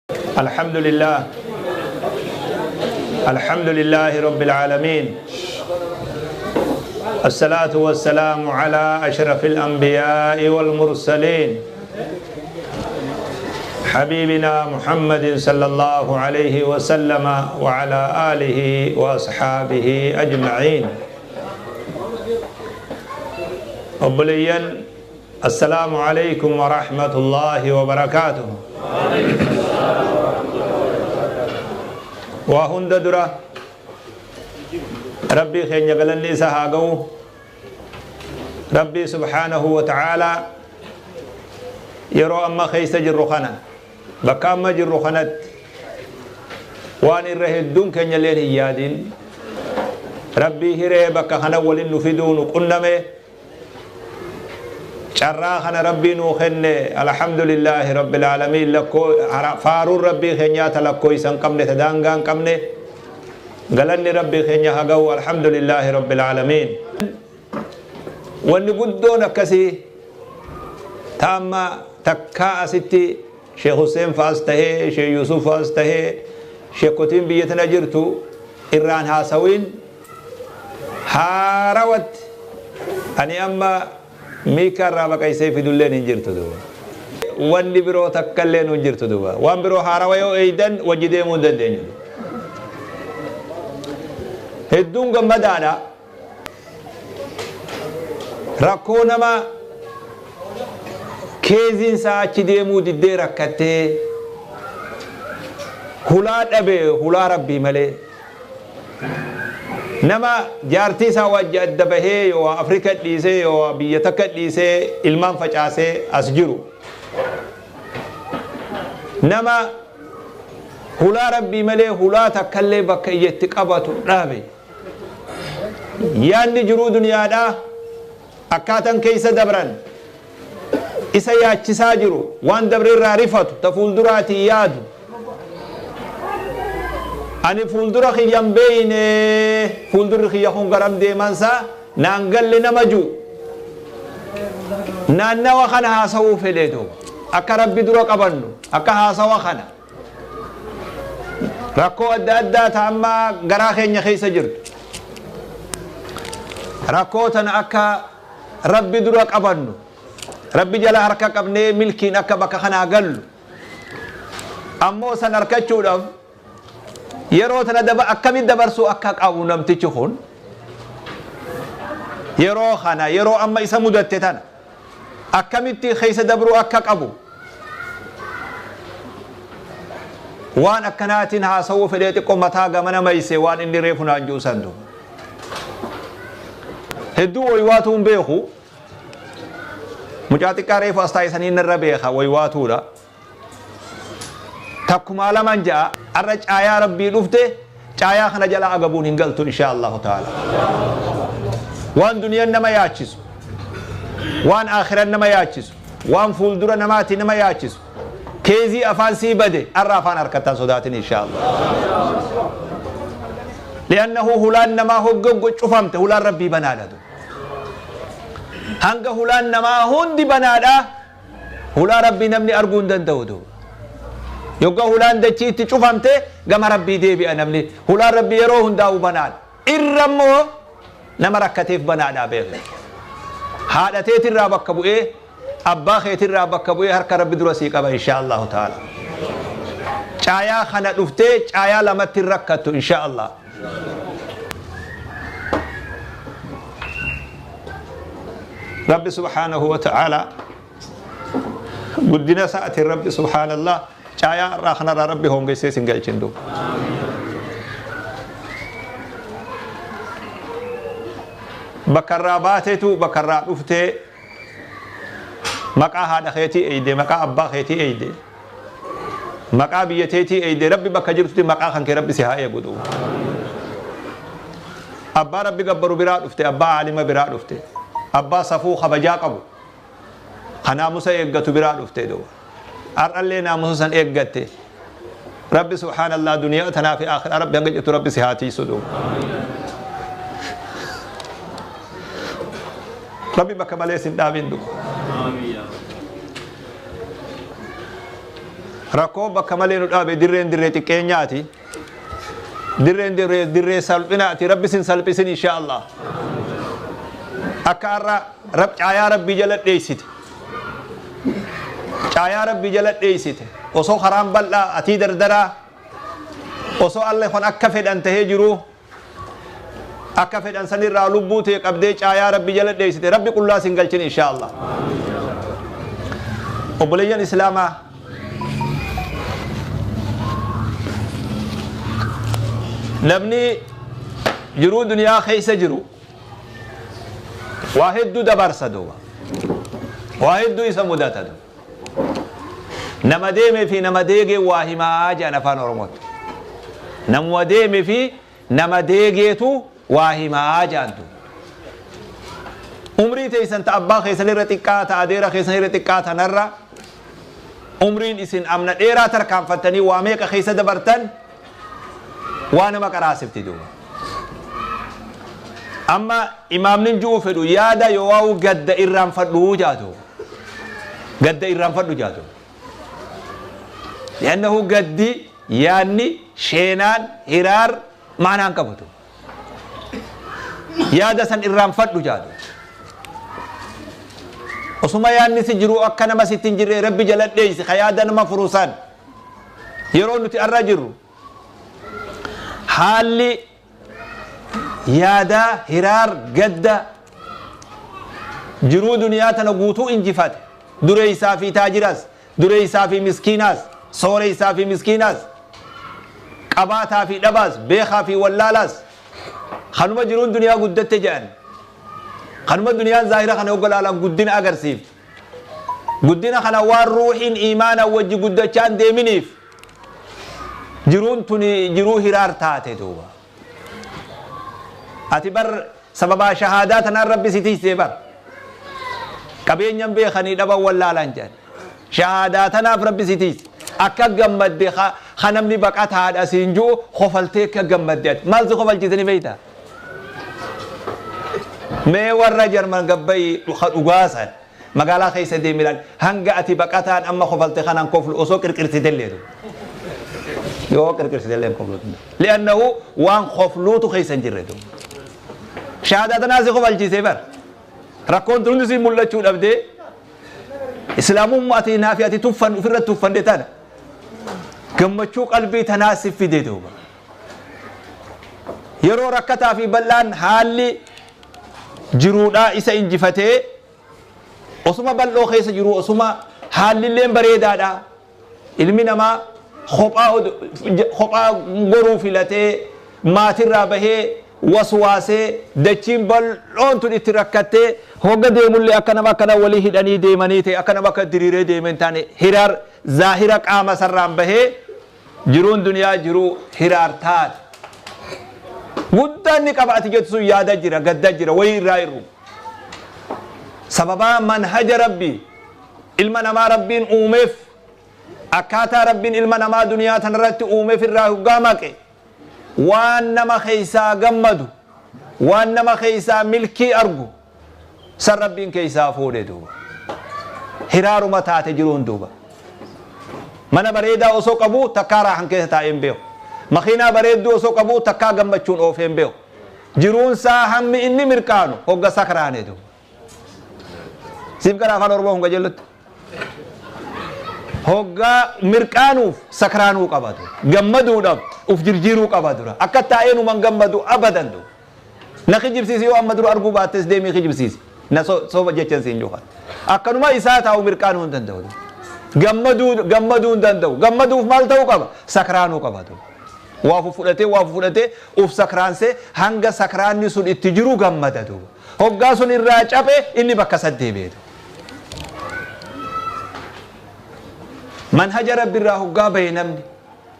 الحمد لله، الحمد لله رب العالمين، الصلاة والسلام على أشرف الأنبياء والمرسلين، حبيبنا محمد صلى الله عليه وسلم وعلى آله وأصحابه أجمعين. أبليا السلام عليكم ورحمة الله وبركاته. وهند درة ربي خين يغلني سهاغو ربي سبحانه وتعالى يرو أما خيس جرخنا بكا أما جرخنت وان الرهدون كن يلين هيادين ربي هري بكا خنا ولن نفدون قنمي شراخنا ربي نوخن الحمد لله رب العالمين. لكو فارو ربي خنيا تلكو يسن قمني تدانغان قمني غلني ربي خنيا هغو الحمد لله رب العالمين. ونقدون كسي تاما تكا ستي شيخ حسين فاسته شيخ يوسف فاسته شيخ كوتين بيتنا جرتو إيران هاسوين هاروت أني أما ميكا رابا كيسي في دولين هنجرتو دوا واني برو تكلين هنجرتو دوا وان برو هارويو ايدن وجدي مودن دينيو هدون غمدانا ركونما كيزين ساچي ديمو دي ركته هلا دبه هلا ربي ملي نما جارتي سا وجه دبه يو افريكا ديسه يو بيتك ديسه ilmaan facaase as jiru nama hulaa rabbii malee hulaa takkallee bakka iyyatti qabatu dhaabe yaanni jiruu duniyaadhaa akkaataan keessa dabran isa yaachisaa jiru waan dabre irraa rifatu ta fuulduraatii yaadu ani fuuldura kiyyan beeyne fuuldurri kiyya kun garam deemansa naan galle nama jiru naannawa kana haasawuu fedhe duuba akka rabbi dura qabannu akka haasawa kana rakkoo adda addaa ta amma garaa keenya keessa jirtu rakkoo tana akka rabbi dura qabannu rabbi jala harka qabnee milkiin akka bakka kanaa gallu ammoo san harkachuudhaaf yeroo tana daba akkamitti dabarsuu akka qabu namtichi kun yeroo kana yeroo amma isa mudatte tana akkamitti keessa dabruu akka qabu waan akkanaatiin haasawuu fedhee xiqqoo mataa gamana mayse waan inni reefu naan jiru san duuba hedduu waywaatuun beeku mucaa xiqqaa reefu as taa'isanii narra beeka waywaatuudha takkumaa lamaan ja'a arra caayaa rabbii dhufte caayaa kana jala agabuun hin galtu insha allahu ta'ala waan duniyaan nama yaachisu waan akhiran nama yaachisu waan fuuldura namaati nama yaachisu keezii afaan sii bade arra afaan harkattaan sodaatin insha allah li'annahu hulaan namaa hoggango cufamte hulaan rabbii banaadha hanga hulaan namaa hundi banaadha hulaa rabbii namni arguu hin danda'u duuba yogga hulaan dachiitti cufamte gama rabbii deebi'a namni hulaan rabbii yeroo hundaa'u banaadha irra immoo nama rakkateef banaadha beekne haadha teetirraa bakka bu'ee abbaa keetirraa bakka bu'ee harka rabbi dura sii qaba insha allahu ta'ala caayaa kana dhuftee caayaa lamatti hin rakkattu insha allah rabbi subhaanahu wa ta'ala guddina sa'atiin rabbi subhaanallah caayaa irraa kanarraa rabbi hongeessee sin galchin duuba bakka irraa baateetu bakka irraa dhuftee maqaa haadha keetii eeyde maqaa abbaa keetii eeyde maqaa biyya teetii eeyde rabbi bakka jirtutti maqaa kan kee rabbi si haa eegu duuba abbaa rabbi gabbaru biraa dhufte abbaa aalima biraa dhufte abbaa safuu kabajaa qabu kanaamusa eeggatu biraa dhufte duuba har'allee naamusa san eeggatte rabbi subhaanallah duniyaa tanaa fi aakhira rabbi hanga jettu rabbi si haa tiisu duuba rabbi bakka malee sin dhaabin duuba Rakkoo bakka malee nu dhaabe. Dirreen dirree xiqqeenyaati, dirreen dirree dirree salphinaati. Rabbi sin salphisin insha Allah. Akka har'a rab caayaa Rabbii jala dheeysite, caayaa Rabbii jala dheeysite, osoo karaan bal'aa atii dardaraa, osoo alle kon akka fedhan tahee jiruu, akka fedhan sanirraa lubbuu tee qabdee caayaa Rabbi jala dheeysite, Rabbi qullaa sin galchin insha Allah. Obboleeyyan Islaamaa, namni jiruu duniyaa keessa jiru waa hedduu dabarsa duuba, waa hedduu isa mudata duuba. Nama deeme fi nama deegee waa himaa jedhan afaan Oromootti. Namuma deeme fi nama deegeetu waa himaa jedhan duuba. Umrii teessan ta abbaa keessan irra xiqqaa, ta adeera keessan irra xiqqaa tanarra umriin isin amna dheeraa tarkaanfattanii waa meeqa keessa dabartan waa nama qaraasifti duuba. Amma imaamni ju'u fedhu yaada yoo waa'u gadda irraanfadhuu jaatu, gadda irraanfadhu jaatu. Li'annahu gaddi, yaadni sheenaan hiraar maanaan qabatu, yaada san irraanfadhu jaatu. Osuma yaadni si jiru akka nama sitti hin jirre Rabbi jala dheeysi ka yaada nama furusan. Yeroo nuti arra jirru haalli yaadaa hiraar gadda jiruu duniyaa tana guutuu injifate. Dureeysaa fi taajiras, dureeysaa fi miskiinaas, sooreeysaa fi miskiinaas, qabaataa fi dhabaas, beekaa fi wallaalaas, kanuma jiruun duniyaa guddatte jedhan, kanuma duniyaan zaahira kana hogga laalan guddina agarsiifte. Guddina kana waan ruuxiin iimaana wajji guddachaan deeminiif jiruun tuni jiruu hiraar taate duuba. Ati bar sababaa shahaadaa tanaan Rabbi si tiisee bar. Qabeenyan beekanii dhaban wallaalan jedhan, shahaadaa tanaaf Rabbi si tiise. Akka gammadde ka namni baqataadha siin ji'u kofaltee akka gammadde, ati maal si kofalchiisanii beektaa? Mee warra Jarman gabbayi ka dhugaasan magaalaa keessa deemi ilaali. Hanga ati baqataan amma kofalte kanaan koflu osoo qirqirsitellee, yoo qirqirsitellee koflu, li'annahu waan kofluutu keessa hin jirre. Shahaadaa tanaa si kofalchiisee bar. Rakkoon tun hundi si mul'achuu dhabdee Islaamummaa ati naafi ati tuffan ofirratti tuffanne tana gammachuu qalbii tanaa si fide duuba. Yeroo rakkataa fi bal'aan haalli jiruudhaa isa injifatee, osuma bal'oo keessa jiru, osuma haallilleen bareedaadha, ilmi namaa kophaa kophaa goruu filatee, maatirraa bahee, waswaasee, dachiin bal'oon tun itti rakkattee, hogga deemullee akka nama akkana walii hidhanii deemanii ta'e, akka nama akka diriiree deemee hin taane, hiraar zaahira qaama sarraan bahee, jiruun duniyaa jiruu hiraar taate. Guddaan ni qaba ati jettu sun yaada jira, gadda jira, wayii irraa irru. Sababaa manhaja Rabbii ilma namaa Rabbiin uumeef, akkaataa Rabbiin ilma namaa duniyaa tanarratti uumeef irraa hoggaa maqe, waan nama keessaa gammadu, waan nama keessaa milkii argu san Rabbiin keessaa fuudhe duuba. Hiraaruma taate jiruun duuba. Mana bareedaa osoo qabu takkaa raahan keessa taa'ee hin beeku. Makiinaa bareedduu osoo qabu takkaa gammachuun oofee hin beeku. Jiruunsaa hammi inni mirqaanu hogga sakraane duuba. Siif gara afaan Oromoo hunga jellutti. Hoggaa mirqaanuuf sakraanuu qaba dura. Gammaduudhaaf uf jirjiiruu qaba dura. Akka taa'ee numan gammadu abadan duuba. Na kijibsiisi, yoo amma dura arguu baattes deemii kijibsiisi. Na soba jechan siin juukan. Akkanuma isaa taa'u mirqaanuu hin danda'u. Gammaduu hin danda'u. Gammaduuf maal ta'uu qaba? Sakraanuu qaba duuba. Waa fudhatee, waa fudhatee uf sakraansee hanga sakraanni sun itti jiru gammada duuba. Hoggaa sun irraa caphe inni bakka san deebi'e. Manhaja Rabbi irraa hoggaa bahe, namni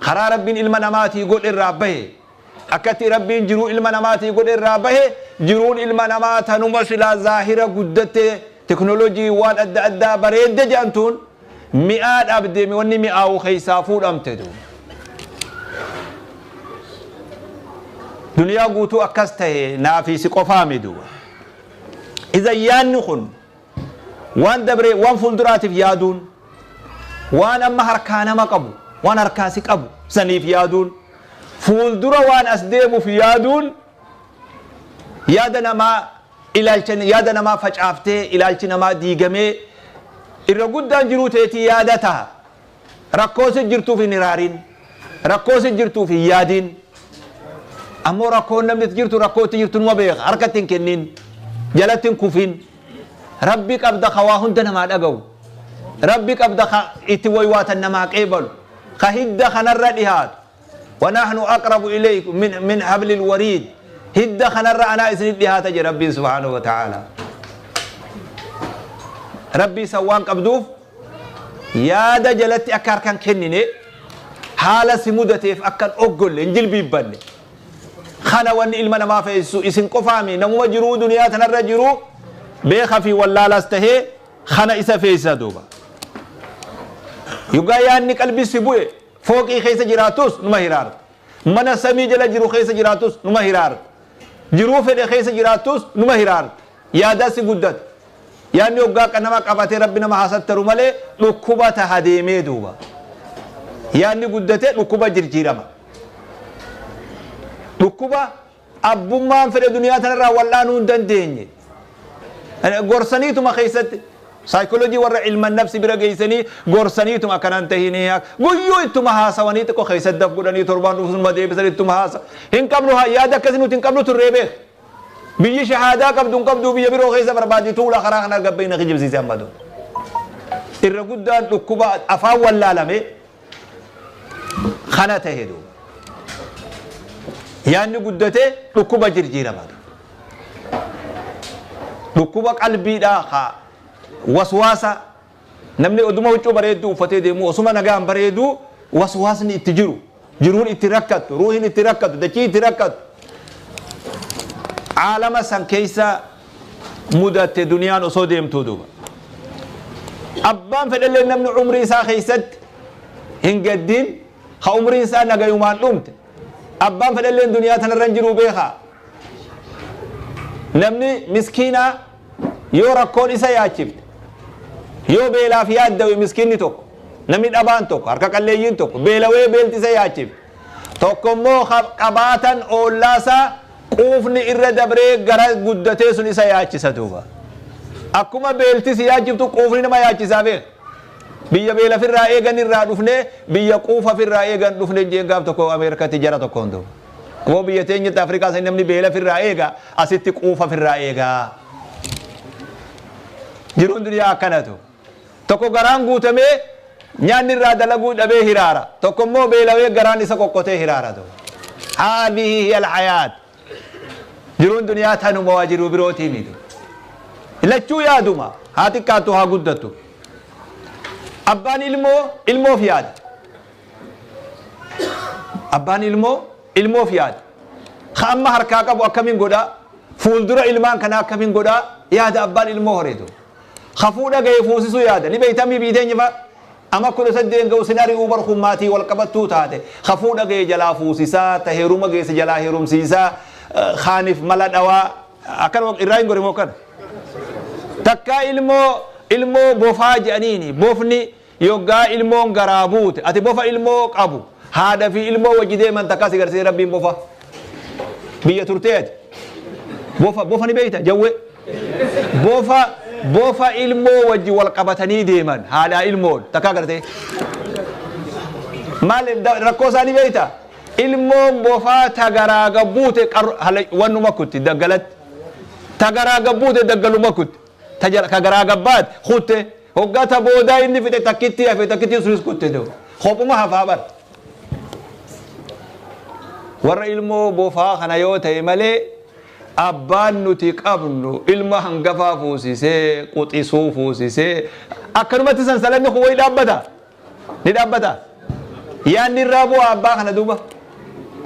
karaa Rabbiin ilma namaatii godhe irraa bahe, akkatti Rabbiin jiruu ilma namaatii godhe irraa bahe, jiruun ilma namaa tanuma silaa zaahira guddatte, teknoolojii waan adda addaa bareedde jedhamtuun mi'aa dhabde, wanni mi'aawu keessaa fuudhamte duuba. Duniyaa guutuu akkas ta'e naafi si qofaami duuba. Iza yaanni kun waan dabre, waan fuulduraatiif yaaduun, Waan amma harkaa nama qabu, waan harkaa si qabu saniif yaaduun, fuuldura waan as deemuuf yaaduun, yaada namaa ilaalcha yaada namaa facaaftee ilaalchi namaa diigamee irra guddaan jiruu teetii yaada taha. Rakkoo si jirtuuf hin hiraarin, rakkoo si jirtuuf hin yaadin. Ammoo rakkoon namni itti jirtu rakkoo itti jirtu numa beeka, harkatti hin kennin, jalatti hin kufin. Rabbi qabda ka waa hunda namaa dhaga'u. Rabbi qabda ka itti waywaatan namaa qeebalu. Ka hidda kanarra dhihaatu. Wanahnu aqrabu ilaykum min hablil wariid. Hidda kanarra anaa isinit dhihaata jedhe Rabbiin subhaanahu wa ta'ala. Rabbii san waan qabduuf yaada jalatti akka harka hin kennine, haala si mudateef akka hin oggolle, hin jilbiibbanne. Kana wanni ilma namaa feesisu isin qofaami, namuma jiruu duniyaa tanarra jiru beeka fi wallaalaas tahee kana isa feesisa duuba. Yoggaa yaadni qalbii si bu'e fooqii keessa jiraatus numa hiraarta. Mana samii jala jiru keessa jiraatus numa hiraarta. Jiruu fedhe keessa jiraattus numa hiraarta. Yaadaa si guddata. Yaadni hoggaa nama qabatee Rabbi nama haa sattaru malee dhukkuba taha deemee duuba. Yaadni guddatee dhukkuba jirjiirama. Dhukkuba abbummaan fedhe duniyaa tanarraa wal'aanuu hin dandeenye. Gorsaniituma keessatti saayikoolojii warra ilman nafsi bira geessanii gorsaniituma akkanan tahinii guyyuu ittuma haasawanii xiqqoo keessatti daf godhanii torbaan dhufuusuma deebisan ittuma haasa. Hin qabnu yaada akkasii nuti hin qabnu turree beek. Biyyi shahaadaa qabdu hin qabdu, biyya biroo keessa barbaaddi tuula karaa kana gabbayna kijibsiise amma duuba. Irra guddaan dhukkuba afaan wallaalame kana tahe duuba. Yaadni guddatee dhukkuba jirjiirama. Dhukkuba qalbiidhaa haa waswaasa, namni oduma huccuu bareedduu uffatee deemu, osuma nagaan bareeduu, waswaasni itti jiru, jiruun itti rakkattu, ruuhin itti rakkattu, dachii itti rakkattu. Caalama san keessa mudatte duniyaan osoo deemtuu duuba. Abbaan fedhallee namni umrii isaa keessatti hin gaddin, ha umriin isaa nagayumaan dhumte. Abbaan fedhallee duniyaa tanarra hin jiru beekaa. Namni miskiinaa yoo rakkoon isa yaachifte, yoo beelaaf yaaddawe, miskiinni tokko, namni dhabaan tokko, harka qalleeyyiin tokko beelawee beelti isa yaachifte. Tokko immoo qabaatan oollaasaa quufni irra dabree gara guddatee sun isa yaachisa duuba. Akkuma beelti si yaachiftu quufni nama yaachisaa beeka. Biyya beela firraa eegan irraa dhufne, biyya quufa firraa eegan dhufne jeen gaaf tokko Ameerikatti jara tokkoon duuba. Aboo biyya teenyatti Afrikaa san namni beela firraa eega, asitti quufa firraa eegaa. Jiruun duniyaa akkanatu. Tokko garaan guutamee nyaanni irraa dalaguu dhabee hiraara. Tokko immoo beelawee garaan isa qoqqotee hiraara. Haadhihi hiya alhayaat. Jiruun duniyaa tanuma, waa jiruu birootii miti. Lachuu yaaduma, haa xiqqaattu haa guddattu. Abbaan ilmoo ilmoof yaada. Abbaan ilmoo ilmoof yaada. Ka amma harkaa qabu akkamiin godhaa? Fuuldura ilmaan kanaa akkamiin godhaa? Yaada abbaan ilmoo horeetu. Ka fuudha ga'e fuusisuu yaada. Ni beektamii biiteenya fa'a. Ama 18 ga'u sin ari'uu bar kun maatii wal qabattuu taate. Ka fuudha ga'e jalaa fuusisaa, ta heeruma geesse jalaa heerumsiisaa, kaaniif mala dhawaa. Akkanuma irraa hin gorimoo kana. Takkaa ilmoo bofaa jedhaniini, bofni yoggaa ilmoon garaa buute, ati bofa ilmoo qabu, haadha fi ilmoo wajji deeman takkaa si garsiise Rabbiin bofa. Biyya turtee ati. Bofa ni beekta jawwee. Bofa ilmoo wajji wal qabatanii deeman haadhaa ilmoon takkaa gartee. Maal rakkoo isaanii beekta? Ilmoon bofaa ta garaa gabbuute wannuma kutti daggalatti. Ta garaa gabbuute daggaluma kutti. Ta ka garaa gabbaat kutte. Hoggaa ta boodaa inni fixe takkitti hafe, takkitti sunis kutte duuba. Kophuma hafaa bar. Warra ilmoo bofaa kana yoo ta'e malee abbaan nuti qabnu ilma hangafaa fuusisee, quxisuu fuusisee, akkanumatti sansalanni kun wayi dhaabbata? Ni dhaabbata? Yaadni irraa bu'a abbaa kana duuba.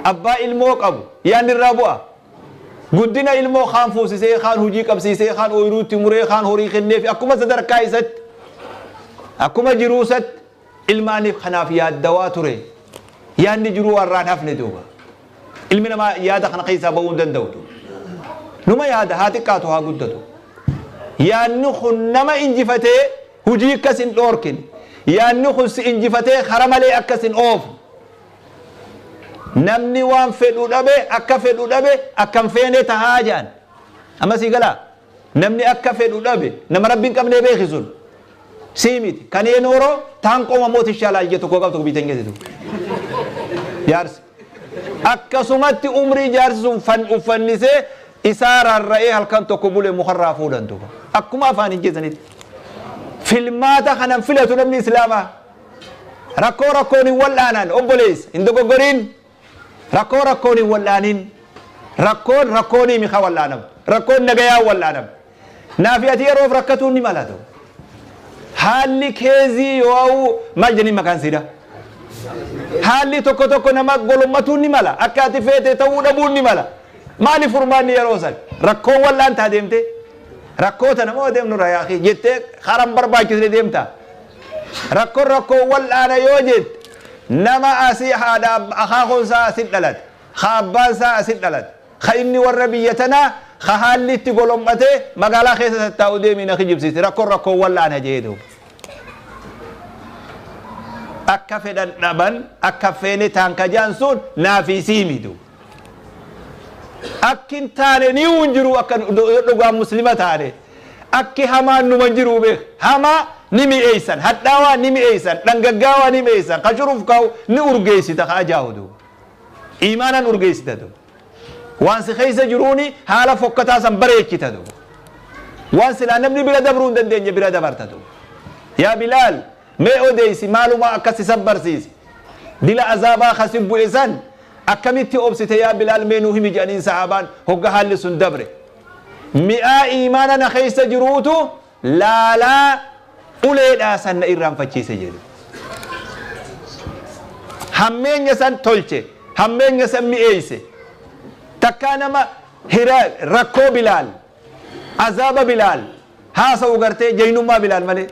Abbaa ilmoo qabu yaadni irraa bu'a. Guddina ilmoo kaan fuusisee, kaan hojii qabsiisee, kaan ooyiruutti muree, kaan horii kenneef, akkuma sadarkaa isatti, akkuma jiruu isatti ilmaaniif kanaaf yaaddawaa ture. Yaadni jiruu warraan hafne duuba. Ilmi namaa yaada kana keessaa bahuu hin danda'u. Numa yaada, haa xiqqaatu haa guddatu. Yaadni kun nama injifatee hojii akkas hin dhoorkine. Yaanni kun si injifatee kara malee akkas hin oofu. Namni waan fedhu dhabe, akka fedhu dhabe, akkam feene tahaa jedhan. Amma sii galaa? Namni akka fedhu dhabe nama Rabbi hin qabnee beeki sun. Sii miti. Kan enooroo taan qooma mooti ishaalaa ija tokko qabdu biitan geessitu. Jaarsi. Akkasumatti umrii jaarsi sun uffannisee isaa rarra'ee halkan tokko bule mukarraa fuudhan duuba. Akkuma afaan hin jeessanitti. Filmaata kanan filatu namni Islaamaa. Rakkoo rakkoon hin wal'aanan obboleessa hin dogoggoriin. Rakkoo rakkoon hin wal'aanin. Rakkoon rakkoonii mika wal'aanamtu. Rakkoon nagayaa wal'aanamtu. Naafi ati yeroof rakkatuun ni malatu. Haalli keezii yoo maal jedhanii maqaan siidha. Haalli tokko tokko nama golommatuun ni mala. Akka ati feete ta'uu dhabuun ni mala. Maali furmaanni yeroo san? Rakkoon wal'aantaa deemte. Rakkoo tana moo deemnu rayaakii jettee karan barbaachisne deemta. Rakkoon rakkoo wal'aana yoo jette nama asii haadha akaakuun isaa asit dhalate. Ka abbaan isaa asit dhalate. Ka inni warra biyya tanaa ka haalli itti golommatee magaalaa keessa tattaa'u deemii na kijibsiisi. Rakkoon rakkoo wal'aana jee duuba. Akka fedhan dhaban akka feene taan kajaan sun naafii siimi duuba. Akki hin taane ni hin jiru akka dhugaan muslima taane. Akki hamaan numa hin jiru beek. Hamaa ni mi'eessan, hadhaawaa ni mi'eessan, dhangaggaawaa ni mi'eessan, ka shuruuf kaa'u ni urgeessita ka ajaa'u duuba. Iimaanan urgeessita duuba. Waan si keessa jiruuni haala fokkataa san bareechita duuba. Waan silaa namni bira dabruu hin dandeenye bira dabarta duuba. Yaa Bilaal mee odeessi maaluma akkas isa barsiise. Dila azaabaa kasi bu'e san akkamitti obsite yaa Bilaal mee nuu himi jedhaniin sahaabaan hogga haalli sun dabre. Mi'aa iimaana na keessa jiruutu laalaa uleedhaa san na irraanfachiise jedhe. Hammeenya san tolche, hammeenya san mi'eeyse. Takkaa nama hira rakkoo Bilaal, azaaba Bilaal, haasa'u gartee jaynummaa Bilaal malee.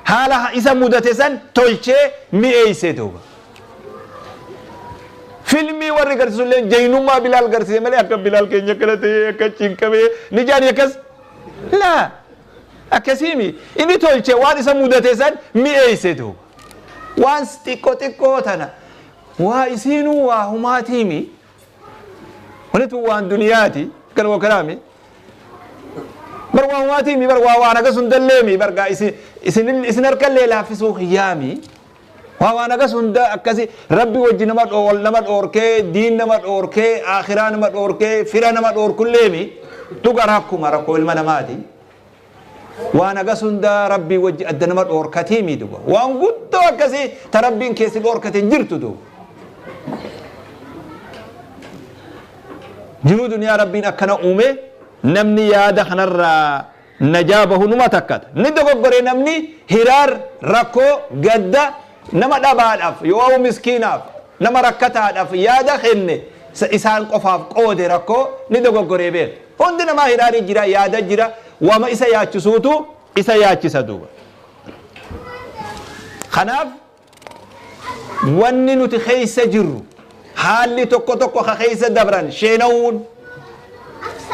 Haala isa mudate san tolchee mi'eeyse duuba. Filmii warri garsiisu illee jaynummaa Bilaal garsiise malee akka Bilaal keenya akkana ta'ee akka cinqamee ni jaani akkas. Laa akkasiimi inni tolche waan isa mudate san mi'eeyse duuba. Waan xiqqoo xiqqoo tana waa isiinuu waa humaatiimi. Wani tun waan duniyaati kan wakaraami. Bar waa humaatiimi bar waa waan akkas hundalleemi bar gaa isin harkallee laaffisuu hiyyaami. Waa waan akkas hunda akkasi rabbi wajji nama dhool nama dhoorkee diin nama dhoorkee akhiraa nama dhoorkee fira nama dhoorkulleemi dhuga rakkuma rakkoo ilma namaati. Waan akkas hunda rabbii wajji adda nama dhoorkatiimi duba. Waan guddoo akkasii ta rabbiin keessi dhoorkate hin jirtu duba. Jiruu duniyaa rabbiin akkana uume namni yaada kanarraa najaa bahu numa takkata. Ni dogoggoree namni hiraar rakkoo gadda nama dhabaadhaaf yoo miskiinaaf nama rakkataadhaaf yaada kenne isaan qofaaf qoode rakkoo ni dogoggoree beeka. Hundi namaa hiraarii jira yaada jira wama isa yaachisuutu isa yaachisa duuba. Kanaaf wanni nuti keessa jirru haalli tokko tokko ka keessa dabran sheenawuun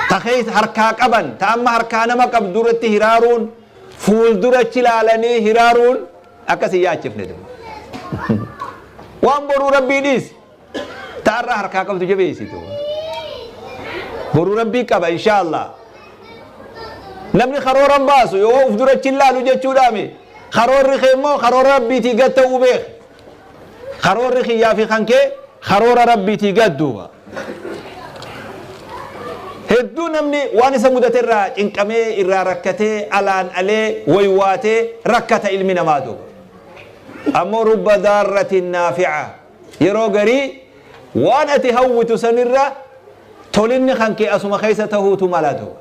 ta keessa harkaa qaban ta amma harkaa nama qabdu irratti hiraaruun fuuldurachi ilaalanii hiraaruun akkas hin yaachifne duuba. Waan boruu rabbii dhiisi ta har'a harkaa qabdu jabeessi duuba. Boruu rabbii qaba inshaallah. Namni karoora hin baasu yoo uf durachi ilaalu jechuudhaami. Karoorri kee immoo karoora rabbiitii gad ta'uu beek. Karoorri kiyyaa fi kan kee karoora rabbiitii gad duuba. Hedduu namni waan isa mudate irraa cinqamee irraa rakkatee alaan alee waywaatee rakkata ilmi namaa duuba. Ammoo rubba daarratin naafi'a. Yeroo garii waan ati hawwitu sanirra tolinni kan kee asuma keessa ta'uutu mala duuba.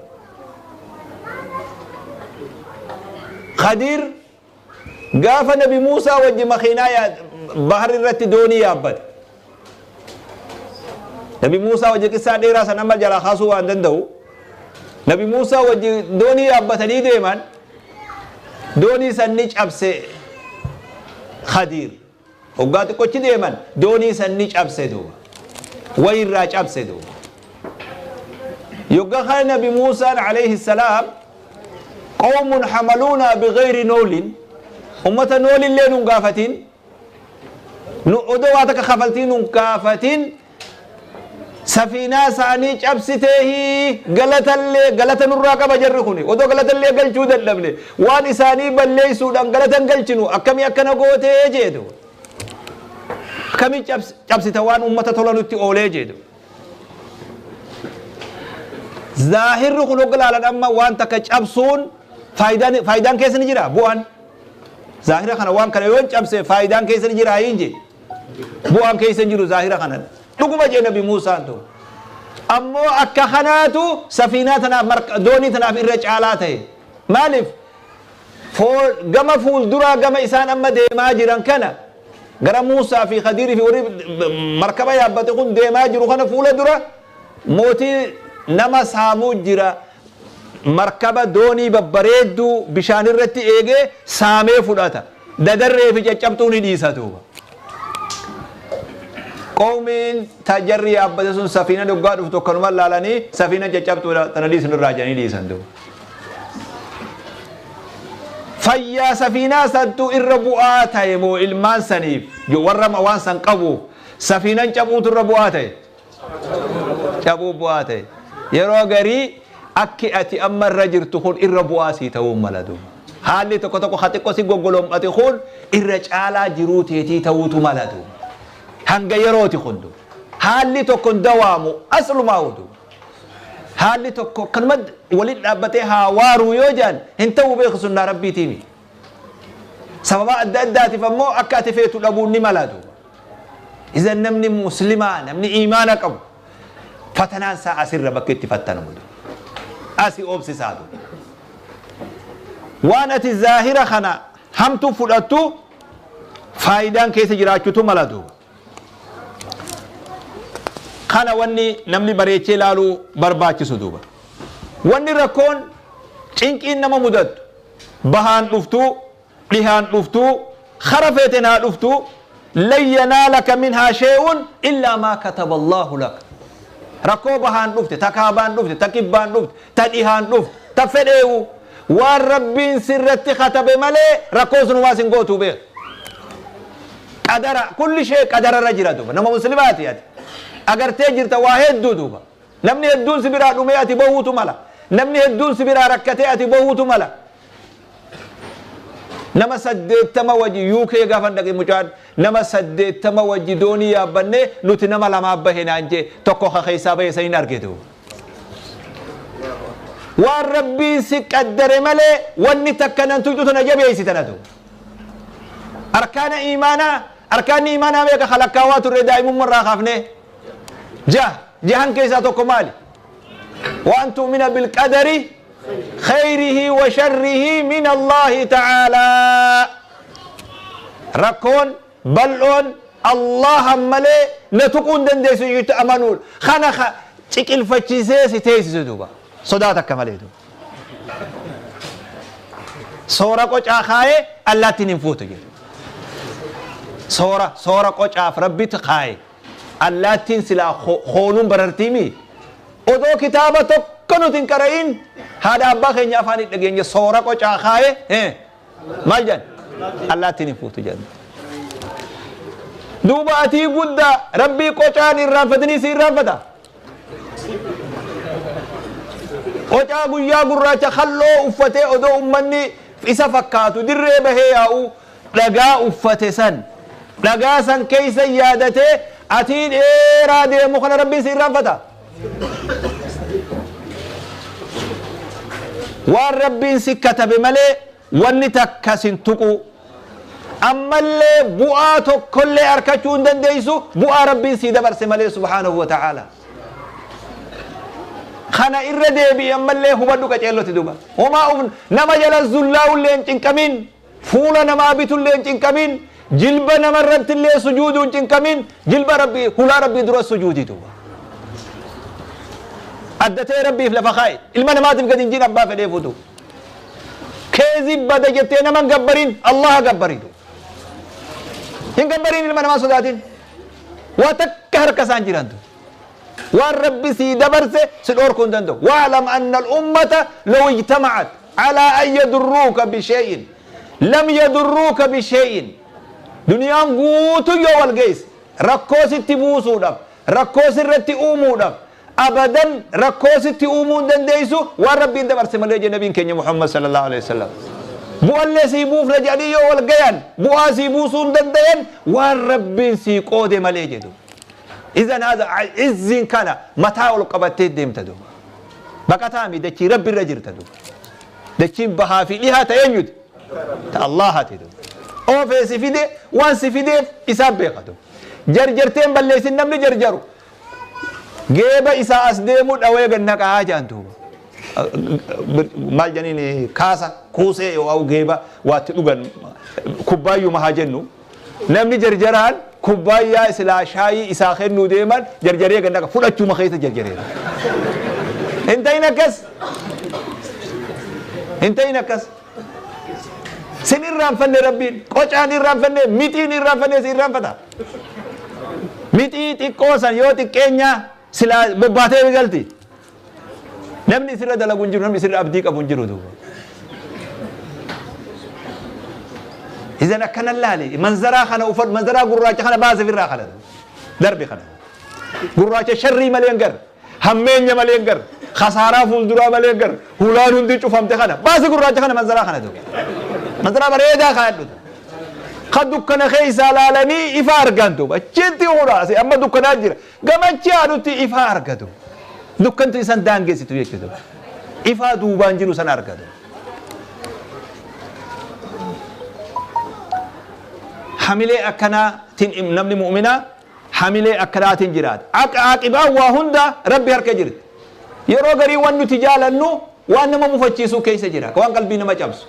Khadiir gaafa Nabi Muusaa wajji makiinaa bahar irratti doonii yaabbate. Nabi Muusaa wajji qissaa dheeraa san amma jalaa kaasuu waan danda'u. Nabi Muusaa wajji doonii yaabbatanii deeman doonii san ni cabse Khadiir. Hoggaa xiqqochi deeman doonii san ni cabse duuba. Wayirraa cabse duuba. Yoggaa kana Nabi Muusaan alayhi salaam qawmun hamaluunaa bighayri noolin Ummata noolillee nun gaafatin, nu odoo waa takka kafaltii nun gaafatin, safiinaa isaanii cabsiteehi galatallee galata nurraa qaba jarri kuni. Odoo galatallee galchuu dadhabne waan isaanii balleessuudhaan galatan galchinu akkamii akkana gootee jeedu. Akkamii cabsita waan ummata tola nutti oolee jeedu. Zaahirri kun hogga laalan amma waan takka cabsuun faayidaan keessa ni jira bu'aan. Zaahira kana waan kana yoon cabse faayidaan keessa ni jira hin jee. Bu'aan keessa hin jiru zaahira kana. Dhuguma jee Nabi Muusaan tu. Ammoo akka kanaatu safiinaa tanaaf doonii tanaaf irra caalaa ta'e. Maaliif? Gama fuulduraa gama isaan amma deemaa jiran kana gara Muusaa fi Khadiirii fi warri markaba yaabbate kun deemaa jiru kana fuula dura mootii nama saamuu jira. Markaba doonii babbareedduu bishaan irratti eegee saamee fudhata. Dadarree fi caccabtuu ni dhiisa duuba. Qoomiin tajarri yaabbate sun safiina dhuggaa dhuftu akkanuma laalanii safiina caccabtuudha tana dhiisnu irraa jedhanii dhiisan duuba. Fayyaa safiinaa santu irra bu'aa ta'e moo ilmaan saniif warra waan san qabuuf safiinan cabuutu irra bu'aa ta'e? Cabuu bu'aa ta'e. Yeroo garii akki ati amma irra jirtu kun irra bu'aa sii ta'uu mala duuba. Haalli tokko tokko ha xiqqoo si goggolom'ate kun irra caalaa jiruu teetii ta'uutu mala duuba. Hanga yerooti kun duuba. Haalli tokko hin dawaamu aslumaa duuba. Haalli tokko kanuma waliin dhaabbatee haa waaruu yoo jedhan hin ta'uu beeku sunnaa rabbiitiimi. Sababa adda addaatiif ammoo akka ati feetu dhabuun ni mala duuba. Idan namni muslimaa namni iimaana qabu fatanaan isaa asirra bakka itti fattanamu duuba. Asi obsisaa duuba. Waan ati zaahira kana hamtu fudhattu faayidaan keessa jiraachuutu mala duuba. Kana wanni namni bareechee ilaaluu barbaachisu duuba. Wanni rakkoon cinqiin nama mudattu bahaan dhuftuu dhihaan dhuftuu kara feeten haa dhuftuu lan yanaalaka minhaa shay'un illaa maa kataba Allahu lak. Rakkoo bahaan dhufte, ta kaabaan dhufte, ta kibbaan dhufte, ta dhihaan dhufte, ta fedheewu waan rabbiin sirratti katabe malee rakkoon sun waa sin gootuu beeku. Qadara kulli shee qadararra jira duuba. Nama muslimaati ati. Agartee jirta waa hedduu duuba. Namni hedduun si biraa dhumee ati bahuutu mala. Namni hedduun si biraa rakkatee ati bahuutu mala. Nama 80 wajji UK gaafa dhaqe mucaan nama 80 wajji doonii yaabbannee nuti nama lamaa bahe naan jee tokko ka keessaa bahe san hin argitu. Waan rabbiin si qaddare malee wanni takka nan tuqxu tana jabeessi tanatu. Arkaana iimaanaa arkaanni iimaanaa meeqa kalakkaawaa turre daa'imummaa irraa kaafnee jahan keessaa tokko maali? Waan tu'mina bilqadari khayrihi wa sharrihi min Allahi ta'aalaa. Rakkoon bal'oon Allahan malee na tuquu hin dandeessu jechuutti amanuun kana ciqilfachiisee si teessisu duuba. Sodaa takka malee duuba. Soora qocaa kaayee allaattiin hin fuutu jedhu. Soora qocaaf rabbitu kaaye. Allaattiin silaa hooluun barartiimi. Odoo kitaaba tokko nuti hin qara'in haadha abbaa keenya afaan hin dhageenye soora qocaa kaaye maal jedhan? Allaattiin hin fuutu jedhan. Duuba atii guddaa rabbii qocaan irraanfatanii si irraanfata. Qocaa guyyaa gurraacha halloo uffatee odoo ummanni isa fakkaatu dirree bahee yaa'u dhagaa uffate san dhagaa san keessa yaadatee atii dheeraa deemu kana rabbiin si irraanfata. Waan rabbiin si katabe malee wanni takka sin tuqu. Ammallee bu'aa tokkollee harkachuu hin dandeessu bu'aa rabbiin si dabarse malee subhaanahu wa ta'aala. Kana irra deebi'i ammallee hubadhu qaceelloti duuba. Homaa nama jala zullaa'ullee hin cinqamin, fuula namaa bitullee hin cinqamin, jilba namarratti illee sujuuduu hin cinqamin, jilba rabbii hulaa rabbii dura sujuudi duuba. Addatee rabbiif lafa kaa'i. Ilma namaatiif gadi hin jiin abbaa fedhee fuutu. Keezi bada jettee nama hin gabbarin Allaha gabbari duuba. Hin gabbarin ilma namaa sodaatin. Waa takka harka isaan jiran duuba. Waan rabbi sii dabarse si dhorkuu hin danda'u. Wa'lam anna al-ummata law ijtama'at ala an yadurruuka bishayin Lam yadurruuka bishee'in. Duniyaan guutuu yoo wal geesse rakkoo sitti buusuudhaaf, rakkoo sirratti uumuudhaaf, abadan rakkoo sitti uumuu hin dandeessu waan Rabbiin dabarse malee jedhe nabiin keenya Muhammad sallallahu alaihi wasallam. Bu'allee sii buufna jedhanii yoo wal gayan bu'aa sii buusuu hin dandayan waan Rabbiin sii qoode malee jedhu. Izan haadha izziin kana mataa ol qabattee deemta duuba. Baqataa mi dachii Rabbi irra jirta duuba. Dachiin bahaa fi dhihaa ta eenyuti? Ta Allaahati duuba. Oofee si fide, waan si fideef isaan beeka duuba. Jarjartee hin balleessin. Namni jarjaru geeba isaa as deemu dhawee gad naqaa jedhan duuba. Maal jedhaniin, kaasa kuusee yoo geeba waatti dhugan kubbaayyuma haa jennu. Namni jarjaraan kubbaayyaa silaa shaayii isaa kennuu deeman jarjaree gad naqa, fudhachuuma keessa jarjaree. Hin ta'in akkas. Hin ta'in akkas. Sin irraanfanne Rabbiin, qocaan irraanfanne, mixiin irraanfanne, si irraanfata. Mixii xiqqoo san yoo xiqqeenyaa silaa bobbaatee galti. Namni isirra dalagu hin jiru, namni isirra abdii qabu hin jiru duuba. Izan akkana laali, manzaraa kana uffadhu, manzaraa gurraacha kana baase ofirraa kana darbe kana. Gurraacha sharrii malee hin garre, hammeenya malee hin garre, khasaaraa fuulduraa malee hin garre, hulaan hundi cufamte kana baase gurraacha kana, manzaraa kana duuba. Manzaraa bareedaa kaa'adhu. Ka dukkana keessaa laalanii ifa argan duuba. Achitti hulaa amma dukkanaa jira. Gamachi adutti ifa argatu. Dukkantu isan daangessitu jechuudha. Ifaa duubaan jiru sana argatu. Hamilee akkanaatiin namni mu'minaa hamilee akkanaatiin jiraata. Aqibaan waa hunda Rabbi harka jirti. Yeroo garii waan nuti jaalannu waan nama mufachiisuu keessa jira. Waan qalbii nama cabsu.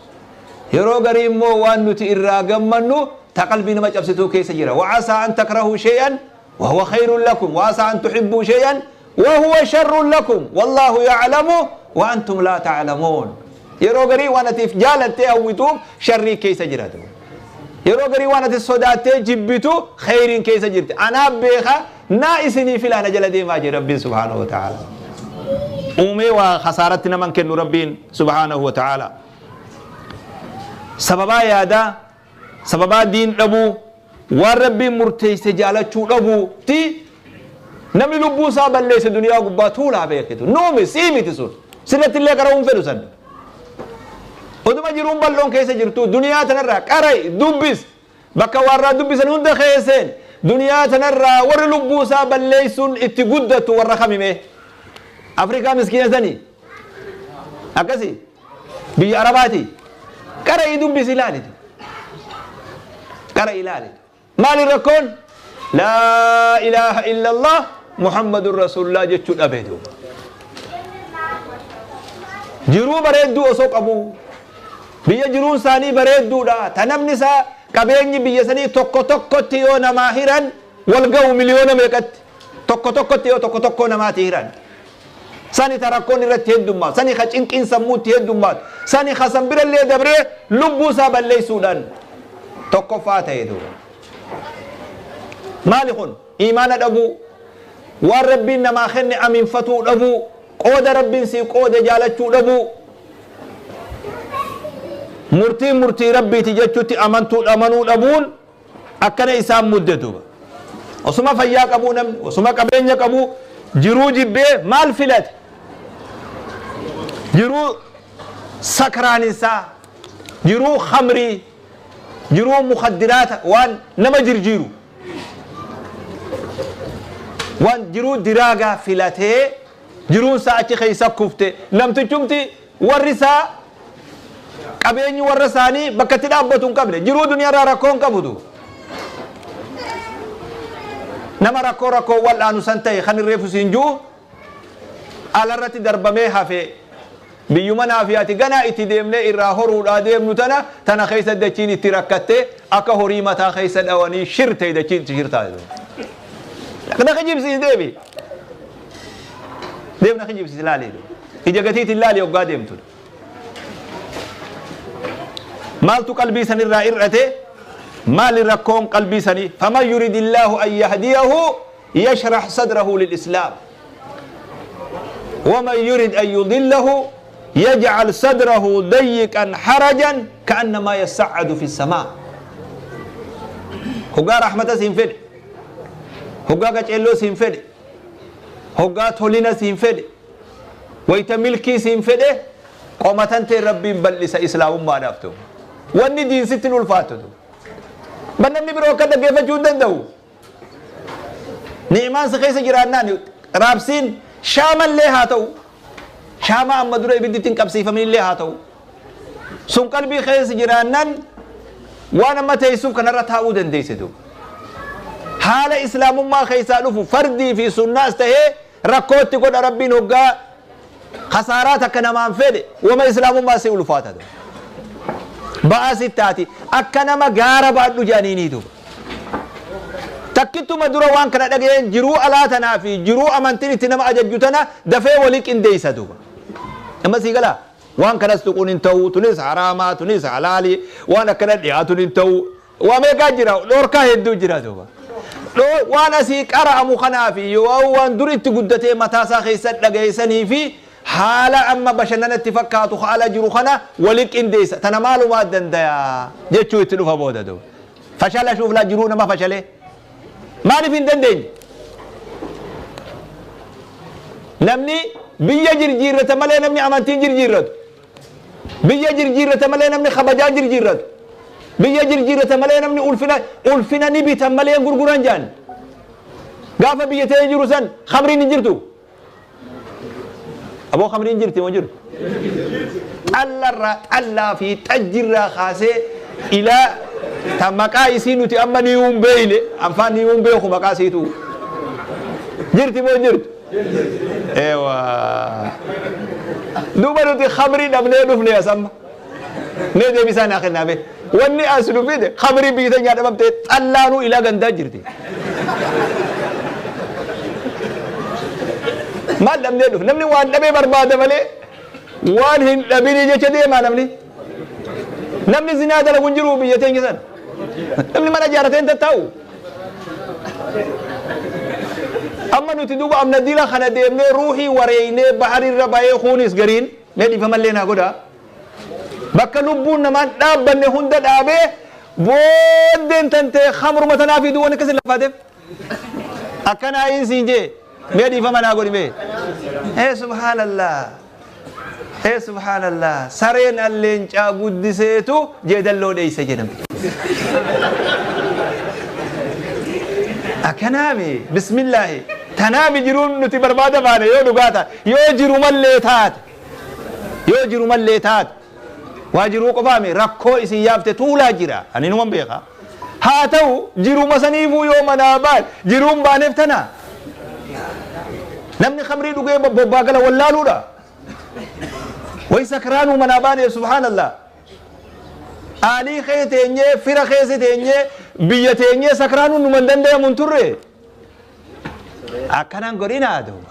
Yeroo garii immoo waan nuti irraa gammannu ta qalbii nama cabsituu keessa jira. وعسى أن تكرهوا شيئا وهو خير لكم وعسى أن تحبوا شيئا وهو شر لكم والله يعلم وأنتم لا تعلمون. Yeroo garii waan atiif jaalattee hawwituuf sharrii keessa jiraatu. Yeroo garii waan ati sodaattee jibbitu khayriin keessa jirti. Anaa beeka, naa isinii filaana jala deemaa jira Rabbiin subhaanahu wa ta'ala. Uumee waa khasaaratti naman kennu Rabbiin subhaanahu wa ta'ala. Sababaa yaadaa, sababaa diin dhabuu, waan Rabbiin murteesse jaalachuu dhabuu ti namni lubbuu isaa balleesse duniyaa gubbaa tuulaa beekitu. Nuumi sii miti sun. Sirratti illee qara'uun fedhu san. Oduma jiruun bal'oon keessa jirtu duniyaa tanarraa qara'i, dubbis. Bakka warraa dubbisan hunda keesseen duniyaa tanarraa warri lubbuu isaa balleessuun itti guddatu warra kamime? Afrikaa miskiina sanii akkasi biyya Arabaati. Qara'i, dubbisi, ilaalitu. Qara'i, ilaalitu. Maali rakkoon? لا إله إلا الله محمد رسول الله jechuu dhabe duuba. Jiruu bareedduu osoo qabu, biyya jiruun isaanii bareedduudha, ta namni isaa qabeenyi biyya sanii tokko tokkotti yoo namaa hiran wal ga'u miliyoona meeqatti, tokko tokkotti yoo tokko tokko namaati hiran. Sani ta rakkoon irratti heddummaatu, sani ka cinqiin sammuutti heddummaatu, sani ka san birallee dabree lubbuu isaa balleessuudhaan tokkoffaa ta'e duuba. Maali kun? Imaana dhabuu, waan Rabbiin namaa kenne aminfatuu dhabuu, qooda Rabbiin sii qoode jaalachuu dhabuu, murtiin murtii Rabbiiti jechuutti amantuu amanuu dhabuun akkana isaan mudde duuba. Osuma fayyaa qabuu namni, osuma qabeenya qabuu, jiruu jibbee maal filate? Jiruu sakraaninsaa, jiruu khamrii, jiruu mukaddiraata, waan nama jirjiiru, waan jiruu diraagaa filatee jiruun isaa achi keessa kufte. Namtichumti warri isaa qabeenyi warra isaanii bakka itti dhaabbatu hin qabne, jiruu duniyaarraa rakkoo hin qabutu. Nama rakkoo rakkoo wal'aanu san ta'e kan irreefu siin jiru alarratti darbamee hafe. Biyyuma naafiyaati ganaa itti deemnee irraa horuudhaa deemnu tana tana keessa dachiin itti rakkatte akka horii mataa keessa dhawanii shirte, dachiin itti shirtaa. Na kijibsiis, deebi deem, na kijibsiis, laali, ija gatiitiin laali hoggaa deemtu. Maaltu qalbii sanirraa irrate? Maali rakkoon qalbii sanii? فمن يرد الله أن يهديه يشرح صدره للإسلام ومن يرد أن يضله Yaj'al sadrahu dayyiqan harajan ka'annamaa yassa'adu fi samaa. Hoggaa rahmata siin fedhe, hoggaa qaceelloo siin fedhe, hoggaa tolina siin fedhe, wayta milkii siin fedhe, qomatan tee Rabbiin bal'isa islaamummaadhaaf ta'u. Wanni diin sitti hin ulfaattu. Ban namni biroo akka dhaggeeffachuu hin danda'u. Ni'imaan si keessa jiraannaan raabsiin shaamallee haa ta'u, shaamaa amma dura ibiddi ittiin qabsiifaminillee haa ta'u. Sun qalbii keessa jiraannaan waan amma teessuuf kanarra taa'uu dandeesse duuba. Haala islaamummaa keessaa dhufu fardii fi sunnaas ta'ee rakkootti godha Rabbiin hoggaa khasaaraa takka namaan fedhe wama islaamummaa si ulfaata duuba. Ba'aa si taati akka nama gaara baadhu jedhaniinii duuba. Takkittuma dura waan kana dhaga'een jiruu alaa tanaa fi jiruu amantiin itti nama ajajju tana dafee walii qindeessa duuba. Amma sii galaa? Waan kanas tuquun hin ta'u, tunis haraamaa, tunis halaalii, waan akkana dhiyaatuun hin ta'u. Waa meeqaa jira, dhoorkaa hedduu jira duuba. Waan asii qara'amu kanaa fi yoo waan dur itti guddatee mataa isaa keessa dhaga'eessanii fi haala amma bashannana itti fakkaatu haala jiru kana wali qindeessa. Tana maalumaa danda'a jechuu itti dhufa booda duuba. Fashala shuuflaa jiruu nama fashalee. Maaliif hin dandeenye? Namni biyya jirjiirrata malee namni amantii jirjiirratu. Biyya jirjiirrata malee namni kabajaa jirjiirratu. Biyya jirjiirrata malee namni ulfina ni bitan malee gurguran jaan. Gaafa biyya ta'ee jiru san khamriin hin jirtu. Aboo khamriin jirti moo jirtu? Xallarraa xallaa fi xajjirraa kaasee ilaa ta maqaa isii nuti amma ni hin beekne afaan ni hin beeku maqaa isiitu. Jirti moo jirtu? Ewa. Duuba nuti khamrii dhabnee dhufne as amma. Mee deebisaa naa kennaa mee. Wanni as nu fide khamrii biyya teenyaa dhabamtee xallaanuu ilaa gandaa jirti. Maal dhabnee dhufne? Namni waan dhabee barbaada malee waan hin dhabinii jecha deemaa namni. Namni zinaa dalagu hin jiru biyya teenya sana. Namni mana ijaarratee hin tattaa'u. Amma nuti duuba amna dila kana deemnee ruuhii wareeynee baharirra bahee kuunis gariin mee dhiifamallee naa godhaa. Bakka lubbuun namaan dhaabbanne hunda dhaabee booddeen tantee khamruma tanaa fiduu waan akkasii lafaateef. Akkanaa hin siin jee mee dhiifama naa godhi mee. Ee subhaanallah. Ee subhaanallah. Sareen alleencaa guddiseetu jeedalloo dheeyse jedhamti. Akkanaami bismillaahi. Tanaami jiruun nuti barbaada baane yoo dhugaa taate yoo jiru mallee taate. Yoo jiru mallee taate. Waa jiruu qofaami rakkoo isin yaafte tuulaa jira. Ani numan beeka. Haa ta'u jiruma saniifuu yoo manaa baan jiruun baaneef tana. Namni khamrii dhugee bobbaa gala wallaaluudha. Way sakraanuu manaa baaneef subhaanallah. Aalii kee teenyee fira keessa teenyee biyya teenyee sakraanuun numa hin danda'amu hin turre. Akkanaan godhinaa duuba.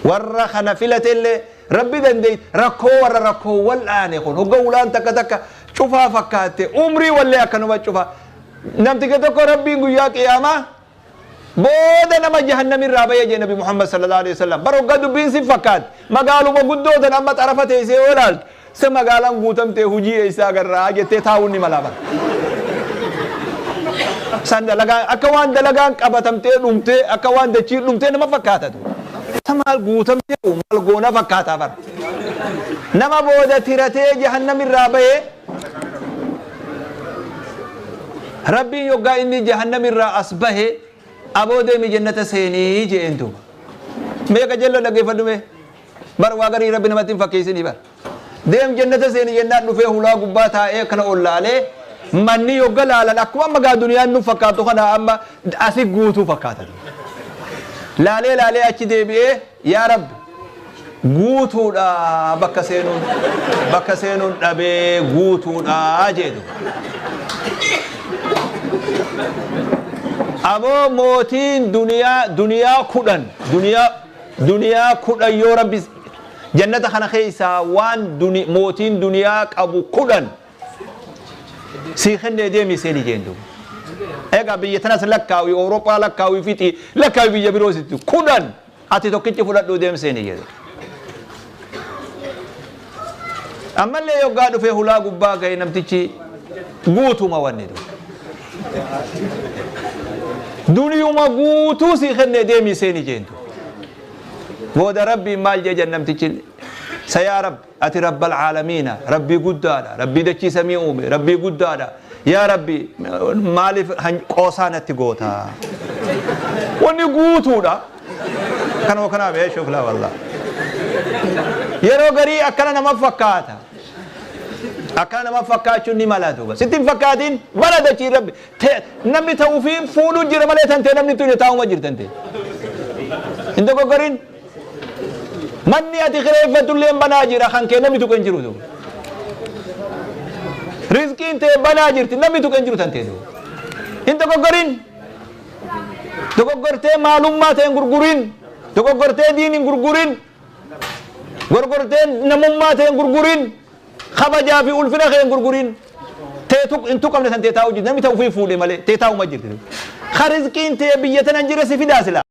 Warra kana filatellee Rabbi dandeey rakkoo warra rakkoo wal'aane kun hogga ulaan takka takka cufaa fakkaatte umrii wallee akkanuma cufa. Namticha tokko Rabbiin guyyaa qiyaamaa booda nama jahannamirraa bahee jee Nabi Muhammad sallallahu alaihi wasallam. Bar hogga dubbiin si fakkaatti magaaluma guddoo tan amma xarafa teessee yoo ilaaltu se magaalaan guutamtee hujii eessaa agarraa jettee taa'uun ni malaa bara. San dalagaa akka waan dalagaan qabatamtee dhumtee akka waan dachii dhumtee nama fakkaatatu. Sa maal guutamtee maal goona fakkaataa bara. Nama booda tiratee jahannamirraa bahee Rabbiin yoggaa inni jahannamirraa as bahe aboo deemi jannata seenii jeen duuba. Mee qajeelloo dhaggeeffadhu mee. Bar waa garii Rabbi namatti hin fakkeessinii bar. Deem jannata seeni jennaan dhufee hulaa gubbaa taa'ee akkana ol laalee manni yogga laalan akkuma amma gaa duniyaan nu fakkaattu kana amma asi guutuu fakkaata. Laalee laalee achi deebi'ee yaa Rabbi guutuudha bakka seenuun dhabee guutuudha jedhu. Aboo mootiin duniyaa kudhan duniyaa kudhan yoo Rabbi jannata kana keessaa waan mootiin duniyaa qabu kudhan sii kennee deemi seeni jeen duuba. Egaa biyya tanas lakkaawi Awurooppaa lakkaawi fixi lakkaawi biyya biroo sitti kudhan ati tokkichi fudhadhuu deem seeni jedhu. Ammallee yoggaa dhufee hulaa gubbaa ga'e namtichi guutuma wanni duuba. Duniyuma guutuu sii kennee deemii seeni jeen duuba. Booda Rabbiin maal jee jan namtichi sa yaa Rabbi ati Rabbal caalamiina Rabbii guddaadha Rabbii dachii samii uume Rabbii guddaadha yaa Rabbi maaliif qoosaa natti goota wanni guutuudha kanuma kanaaf ee shuflaa wallah yeroo garii akkana nama fakkaata akkana nama fakkaachuun ni mala duuba sitti hin fakkaatin bara dachii Rabbi Namni ta ufii fuudhu jira malee tantee namni tuni taa'uma jirtante. Hin dogoggorin. Manni ati kireeffattu illee banaa jira kan kee namni tuqe hin jiru duuba. Rizqiin tee banaa jirti namni tuqe hin jiru tantee duuba. Hin dogoggorin. Dogoggortee maalummaa tee hin gurgurin. Dogoggortee diin hin gurgurin. Gorgortee namummaa tee hin gurgurin. Kabajaa fi ulfina kee hin gurgurin. Tee tuq hin tuqamne san tee taa'u jirti. Namni ta ufii fuudhe malee tee taa'uma jirti. Ka rizqiin tee biyya tana hin jirre si fidaa silaa.